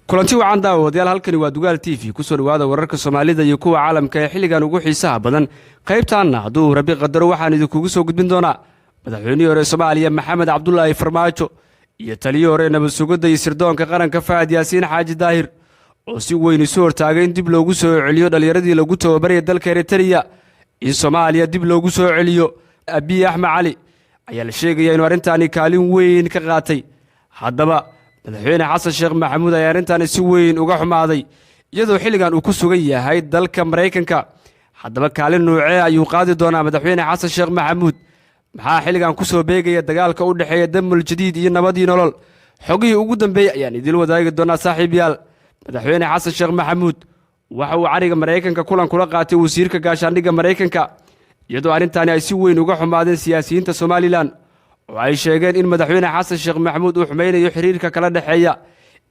Kulanti wacan, daawadayaal. Halkani waa Dugaal TV. Kusoo dhawaada wararka Soomaalida iyo kuwa caalamka ee xilligan ugu xiisaha badan. Qaybtaanna, hadduu Rabi qadaro, waxaan idinkugu soo gudbin doonaa madaxweynihii hore Soomaaliya Maxamed Cabdulaahi Farmaajo iyo taliyii hore nabad sugidda iyo sirdoonka qaranka Fahad Yaasiin Xaaji Daahir oo si weyn isu hortaagay in dib loogu soo celiyo dhallinyaradii lagu tababaraya dalka Eritreya, in Soomaaliya dib loogu soo celiyo. Abiy Axmed Cali ayaa la sheegaya inuu arrintaani kaalin weyn ka qaatay. Haddaba, Madaxweyne Xasan Sheekh Maxamuud ayaa arrintaani si weyn uga xumaaday, iyadoo xilligan uu ku sugan yahay dalka Maraykanka. Haddaba, kaalin nuucee ayuu qaadi doonaa Madaxweyne Xasan Sheekh Maxamuud? Maxaa xilligan ku soo beegaya dagaalka u dhexeeya Damul Jadiid iyo Nabadii Nolol? Xogihii ugu dambeeyey ayaan idiin wadaagi doonaa, saaxiibyaal. Madaxweyne Xasan Sheekh Maxamuud waxa uu cariga Maraykanka kulan kula qaatay wasiirka gaashaandhigga Maraykanka, iyadoo arrintaani ay si weyn uga xumaadeen siyaasiyiinta Somalilan oo ay sheegeen in Madaxweyne Xasan Sheekh Maxamuud uu xumaynayo xiriirka kala dhexeeya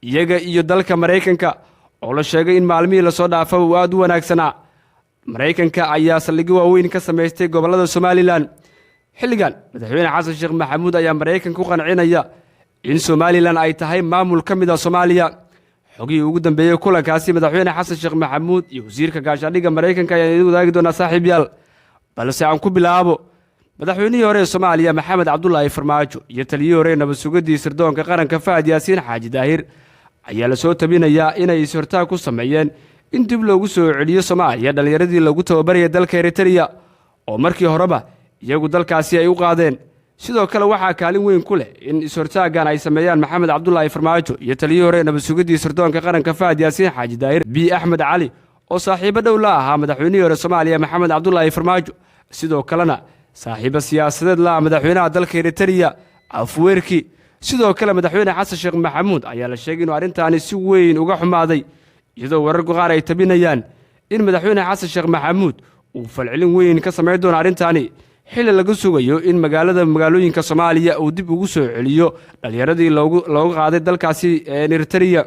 iyaga iyo dalka Maraykanka, oo la sheegay in maalmihii lasoo dhaafaba uu aad u wanaagsanaa. Maraykanka ayaa saldhigyo waaweyn ka samaystay gobollada Somalilan. Xilligan Madaxweyne Xasan Sheekh Maxamuud ayaa Maraykanka ku qancinaya in Somalilan ay tahay maamul ka mid a Soomaaliya. Xogihii ugu dambeeyey kulankaasi Madaxweyne Xasan Sheekh Maxamuud iyo wasiirka gaashaandhigga Maraykanka ayaan idin wadaagi doonaa, saaxiib yaal. Balse aan ku bilaabo: madaxweynihii hore ee Soomaaliya Maxamed Cabdulaahi Farmaajo iyo taliyihii hore nabad sugaddii sirdoonka qaranka Fahad Yaasiin Xaaji Daahir ayaa lasoo tabinayaa inay is-hortaag ku sameeyeen in dib loogu soo celiyo Soomaaliya dhallinyaradii lagu tababaraya dalka Eritreya, oo markii horeba iyagu dalkaasi ay u qaadeen. Sidoo kale, waxaa kaalin weyn ku leh in is-hortaaggan ay sameeyaan Maxamed Cabdulaahi Farmaajo iyo taliyihii hore nabad sugaddii sirdoonka qaranka Fahad Yaasiin Xaaji Daahir Abiy Axmed Cali, oo saaxiibo dhow la ahaa madaxweynihii hore Soomaaliya Maxamed Cabdulaahi Farmaajo, sidoo kalena saaxiibo siyaasadeed la ah madaxweynaha dalka Eritreya Afwerki. Sidoo kale, Madaxweyne Xasan Sheekh Maxamuud ayaa la sheegay inuu arrintaani si weyn uga xumaaday, iyadoo wararku qaar ay tabinayaan in Madaxweyne Xasan Sheekh Maxamuud uu falcelin weyn ka samayn doono arrintaani, xilli laga sugayo in magaalada magaalooyinka Soomaaliya uu dib ugu soo celiyo dhallinyaradii loogu qaaday dalkaasi Eritreya.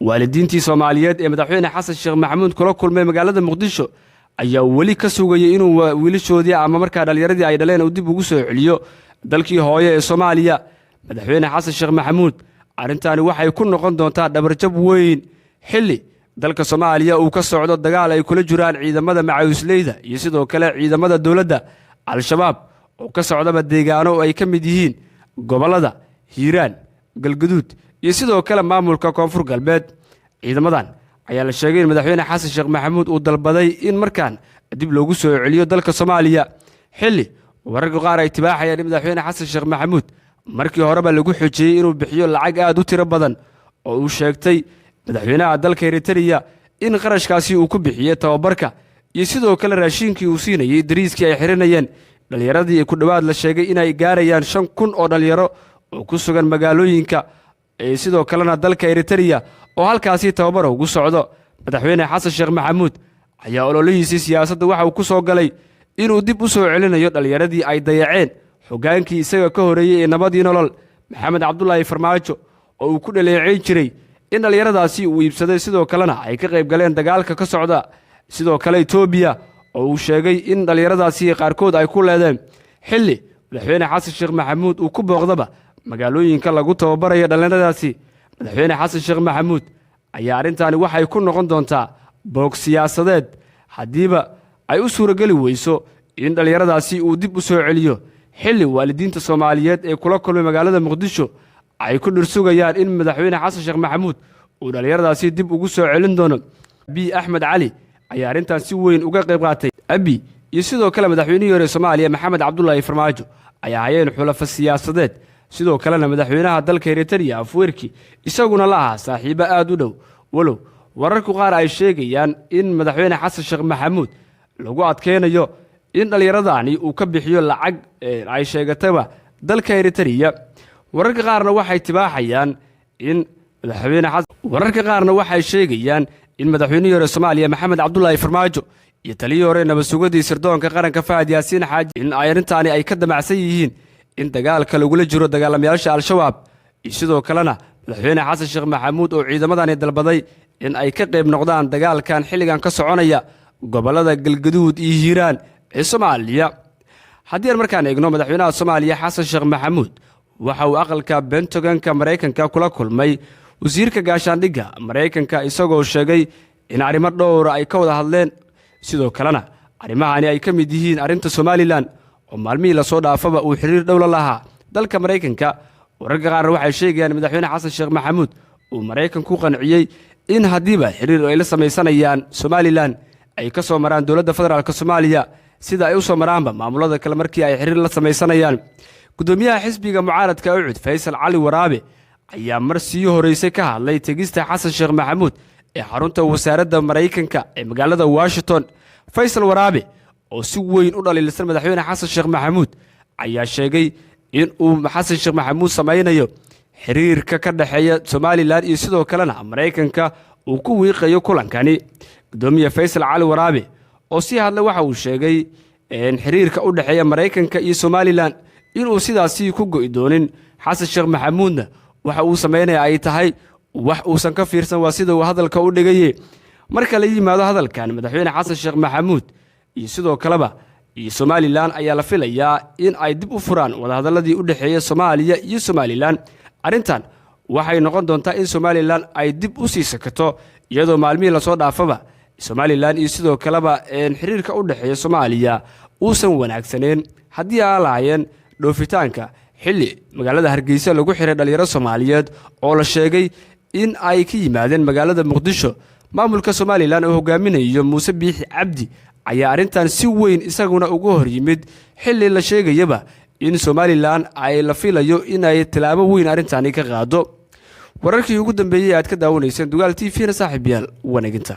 Waalidiintii Soomaaliyeed ee Madaxweyne Xasan Sheekh Maxamuud kula kulmay magaalada Muqdisho ayaa weli ka sugayay inuu wiilashoodii ama markaa dhallinyaradii ay dhaleen uu dib ugu soo celiyo dalkii hooye ee Soomaaliya. Madaxweyne Xasan Sheekh Maxamuud arrintaani waxay ku noqon doontaa dhabarjab weyn, xilli dalka Soomaaliya uu ka socdo dagaal ay kula jiraan ciidamada macawisleyda iyo sidoo kale ciidamada dowladda Al-Shabaab, oo ka socdaba deegaano oo ay ka mid yihiin gobollada Hiiraan, Galgaduud iyo sidoo kale maamulka Koonfur Galbeed. Ciidamadan ayaa la sheegay in Madaxweyne Xasan Sheekh Maxamuud uu dalbaday in markaan dib loogu soo celiyo dalka Soomaaliya, xilli wararka qaar ay tibaaxayaan in Madaxweyne Xasan Sheekh Maxamuud markii horeba lagu xojiyey inuu bixiyo lacag aad u tiro badan, oo uu sheegtay madaxweynaha dalka Eritreya in qarashkaasi uu ku bixiyey tababarka iyo sidoo kale raashiinkii uu siinayey, dariiskii ay xirinayeen dhallinyaradii ku dhowaad la sheegay inay gaarayaan 5000 oo dhallinyaro oo ku sugan magaalooyinka, sidoo kalena dalka Eritreya oo halkaasi tababar ugu socdo. Madaxweyne Xasan Sheekh Maxamuud ayaa ololihiisii siyaasadda waxa uu ku soo galay inuu dib u soo celinayo dhallinyaradii ay dayaceen hoggaankii isaga ka horreeyey ee Nabadii Nolol, Maxamed Cabdulaahi Farmaajo, oo uu ku dhaleeceyn jiray in dhallinyaradaasi uu iibsaday, sidoo kalena ay ka qayb galeen dagaalka ka socda sidoo kale Etoobiya, oo uu sheegay in dhallinyaradaasi qaarkood ay ku leedeen, xilli Madaxweyne Xasan Sheekh Maxamuud uu ku booqdaba magaalooyinka lagu tababarayo dhallinyaradaasi. Madaxweyne Xasan Sheekh Maxamuud ayaa arrintaani waxay ku noqon doontaa boog siyaasadeed haddiiba ay u suurageli weyso in dhallinyaradaasi uu dib u soo celiyo, xilli waalidiinta Soomaaliyeed ee kula kulmay magaalada Muqdisho ay ku dhursugayaan in Madaxweyne Xasan Sheekh Maxamuud uu dhallinyaradaasi dib ugu soo celin doono. Abiy Axmed Cali ayaa arrintan si weyn uga qayb qaatay. Abi iyo sidoo kale madaxweynihii hore Soomaaliya Maxamed Cabdulaahi Farmaajo ayaa hayeen xulafo siyaasadeed, sidoo kalena madaxweynaha dalka Eritreya Afwerki isaguna la ahaa saaxiibo aad u dhow, walow wararku qaar ay sheegayaan in Madaxweyne Xasan Sheekh Maxamuud lagu adkeynayo in dhallinyaradaani uu ka bixiyo lacag ay sheegatayba dalka Eritreya. Wararka qaarna waxay tibaaxayaan in madaxweyne wararka qaarna waxay sheegayaan in madaxweynihii hore Soomaaliya Maxamed Cabdulaahi Farmaajo iyo taliyihii hore nabad sugadii sirdoonka qaranka Fahad Yaasiin Xaaji in ay arrintaani ay ka damacsan yihiin in dagaalka lagula jiro dagaalamayaasha Al-Shabaab, iyo sidoo kalena Madaxweyne Xasan Sheekh Maxamuud oo ciidamadani dalbaday in ay ka qayb noqdaan dagaalkan xilligan ka soconaya gobollada Galgaduud iyo Hiiraan ee Soomaaliya. Haddii aan markaan eegno, madaxweynaha Soomaaliya Xasan Sheekh Maxamuud waxa uu aqalka Pentagonka Maraykanka kula kulmay Wasiirka gaashaandhigga Maraykanka, isagoo sheegay in arrimo dhowra ay ka wada hadleen, sidoo kalena arrimahani ay ka mid yihiin arrinta Somaliland oo maalmihii lasoo dhaafaba uu xiriir dhow la lahaa dalka Maraykanka. Wararka qaarna waxay sheegayaan Madaxweyne Xasan Sheekh Maxamuud uu Maraykan ku qanciyey in haddiiba xiriir ay la samaysanayaan Somaliland ay ka soo maraan dowladda federaalka Soomaaliya, sida ay u soo maraanba maamulada kale markii ay xiriir la samaysanayaan. Gudoomiyaha xisbiga mucaaradka UCID, Faysal Cali Waraabe, ayaa mar sii horeysay ka hadlay tegista Xasan Sheekh Maxamuud ee xarunta wasaaradda Maraykanka ee magaalada Washington. Faysal Waraabe oo si weyn u dhaliilsan Madaxweyne Xasan Sheekh Maxamuud ayaa sheegay in uu Xasan Sheekh Maxamuud samaynayo xiriirka ka dhexeeya Somaliland iyo sidoo kalena Maraykanka uu ku wiiqayo kulankani. Gudoomiye Faysal Cali Waraabe oo sii hadlay waxa uu sheegay xiriirka u dhexeeya Maraykanka iyo Somaliland inuu sidaasi ku go'i doonin, Xasan Sheekh Maxamuudna waxa uu samaynaya ay tahay wax uusan ka fiirsan, waa sida uu hadalka u dhigaye. Marka la yimaado hadalkan Madaxweyne Xasan Sheekh Maxamuud iyo sidoo kaleba iyo Somaliland, ayaa la filayaa in ay dib u furaan wadahadalladii u dhexeeya Soomaaliya iyo Somaliland. Arrintan waxay noqon doontaa in Somaliland ay dib u sii sakato, iyadoo maalmihii lasoo dhaafaba Somaliland iyo sidoo kaleba xiriirka u dhexeeya Soomaaliya uusan wanaagsaneyn, haddii aan lahaayeen dhoofitaanka xilli magaalada Hargeysa lagu xiray dhalinyaro Soomaaliyeed oo la sheegay in ay ka yimaadeen magaalada Muqdisho. Maamulka Somaliland oo hogaaminayo Muuse Biixi Cabdi ayaa arrintan si weyn isaguna uga hor yimid, xilli la sheegayaba in Somaliland ay la filayo inay tallaabo weyn arrintani ka qaado. Wararkii ugu dambeeyey aad ka daawanayseen Dugaal TV-na, saaxiib yaal, wanaginta.